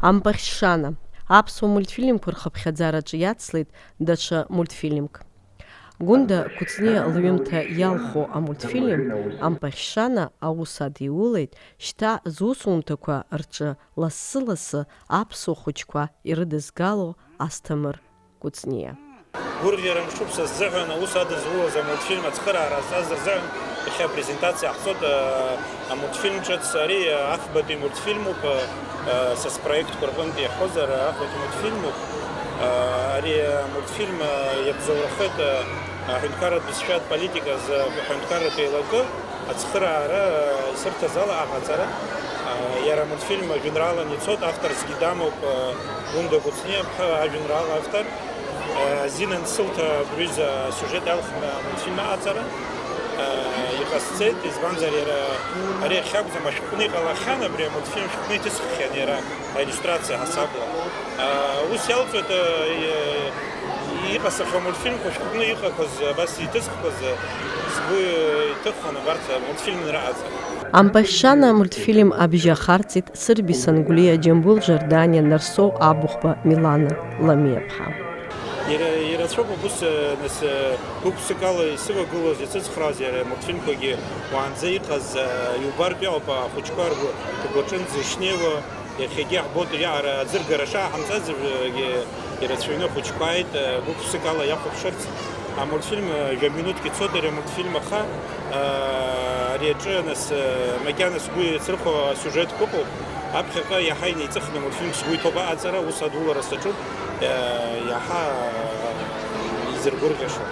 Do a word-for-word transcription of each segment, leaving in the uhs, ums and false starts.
Ампахьшана. Аԥсуа мультфильмқәа рхыԥхьаӡараҿы иацлеит даҽа мультфильмк. Гәында Кәыҵниа лҩымҭа иалху амультфильм Ампахьшана аус адиулеит, шьҭа зусумҭақәа рҿы лассы-лассы аԥсуа хәыҷқәа ирыдызгало Асҭамыр Кәыҵниа. Гәырӷьара мшуп са сзыҳәан аус адызулаз амультфильм ацхыраара азҵаз рзыҳәан. Иахьа апрезентациа ҳцоит, э, амультфильм ҿыц. Ари, э, афбатәи мультфильмуп, э, э, са спроектқәа рҟынтә иаҳәозар, афбатәи мультфильмуп. Э, ари амультфильм, э, иабзоурахеит, э, аҳәынҭқарратә бызшәатә политика азы аҳәынҭқарратә еилакы. Ацхыраара исырҭаз ала аҟаҵара, иара амультфильм ажәеинраалан ицоит, авторсгьы дамоуп, Гәында Кәыҵниаԥҳа ажәеинраала автор. Азин ансылҭа абри аҩыза асиужет иалхны амультфильм аҟаҵара иҟасҵеит, избанзар иара ари ахьакәӡам, ашәҟәны иҟалахьан, абри амультфильм шәҟәны иҭысххьан иара. Аиллиустрациа ҳасабла. Ус иалҵуеит, иҟасҵахьоу амультфильмқәа шәҟәны иҟақәаз, абас иҭысхқәаз, сгәы иҭыхон абарҭ амультфильмқәа аҟаҵара. Ампахьшана амультфильм абжьы ахарҵеит Сырби Сангәлиа, Џьамбул Жорданиа, Нарсоу Абыхәба, Милана Ламиаԥҳа. Ира-, ирацәоуп убыс, нас, гәык-ԥсыкала исывагылоз, исыцхрааз иара амультфильмқәагьы уаанӡа иҟаз, иубартә иҟоуп ахәыҷқәа ргәы-, ргәаҿынӡа ишнеиуа. Иахьагьы иаҳбоит, иаара аӡыргара шааҳамҵазгьы ирацәаҩны ахәыҷқәа ааит, гәык-ԥсыкала иахәаԥшырц. Амультфильм, жәа минуҭк ицоит ари амультфильм, аха, ари аҿы, нас, макьана сгәы иацрыхо асиужетқәа ыҟоуп. Аԥхьаҟа иаҳа инеиҵыхны амультфильм сгәы иҭоуп аҟаҵара, ус адулара саҿуп, иаҳа изыргәырӷьаша.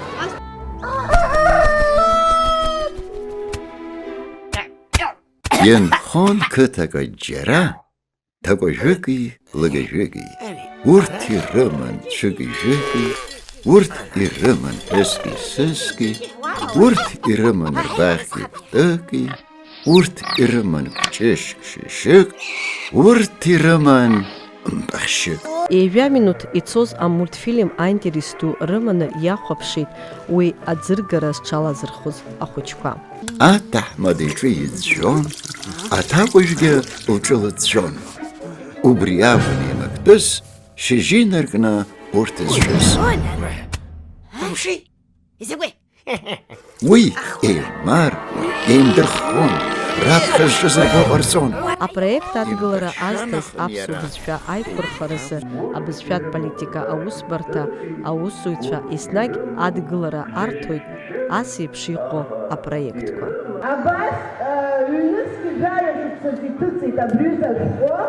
Инхон қыҭак џьара, ҭакәажәыки лыгажәыки. Урҭ ирыман цәыки-жәыки, урҭ ирыман ҳәыски-сыски, урҭ ирыман рбаӷьки кәтыки, урҭ ирыман кәҷышьк-шьышьык, урҭ ирыман мпахьшьык. Ҩажәа минуҭ ицоз амультфильм аинтерес ду рыманы иахәаԥшит уи аӡыргара зҽалазырхәыз ахәыҷқәа. Аҭаҳмада иҿы иӡәӡәон, аҭакәажәгьы лҿы лыӡәӡәон. Убри акәын еилактәыс, шьыжьы инаркны урҭ зшәыз. Амши, изакәи? Уи еилмар, еимдырххон, раԥхьа зҿыз ргәы ҟарҵон. Апроект адгылара азҭаз аԥсуа бызшәа аиқәырхаразы абызшәатә политика аусбарҭа аусзуҩцәа еснагь адгылара арҭоит ас еиԥш иҟоу апроектқәа. Абас, ҩнызқь жәаҩа шықәсазы иҭыҵит абри аҩыза ашәҟәы,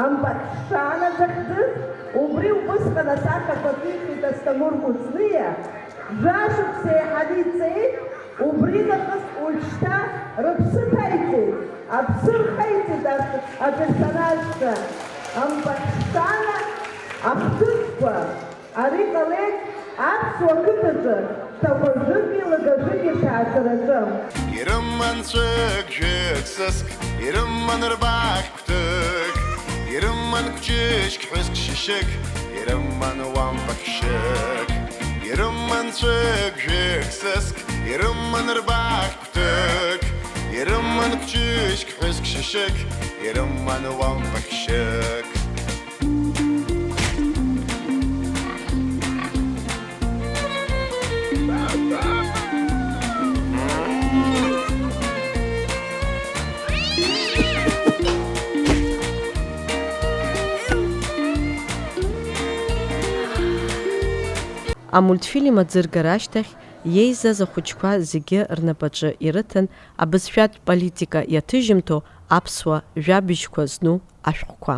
Ампахьшана захьӡыз, убри убысҟан асахьақәа ҭихит Асҭамыр Кәыҵниа, Жәашықәса еиҳаны иҵеит, убри нахыс уажәшьҭа рыԥсы ҭаиҵеит, аԥсы рхеиҵеит арҭ аперсонажқәа, Ампахьшана ахҭысқәа. Ари ҟалеит аԥсуа қыҭаҿы ҭакәажәыки лыгажәыки шәаацараҿы. Ирыман цәык-жәык сыск, ирыман рбаӷь Қәтык, ирыман кәҷышьк ҳәыск шьышьык, ирыман уампахьшьык, ирыман цәык-жәык сыск, ирыман рбаӷь Қәтык, ирыман кәҷышьк ҳәыск шьышьык, ирыман уампахьшьык. Амультфильм аӡыргара ашьҭахь иеизаз ахәыҷқәа зегьы рнапаҿы ирыҭан абызшәатә политика иаҭыжьымҭоу аԥсуа жәабжьқәа зну ашәҟәқәа.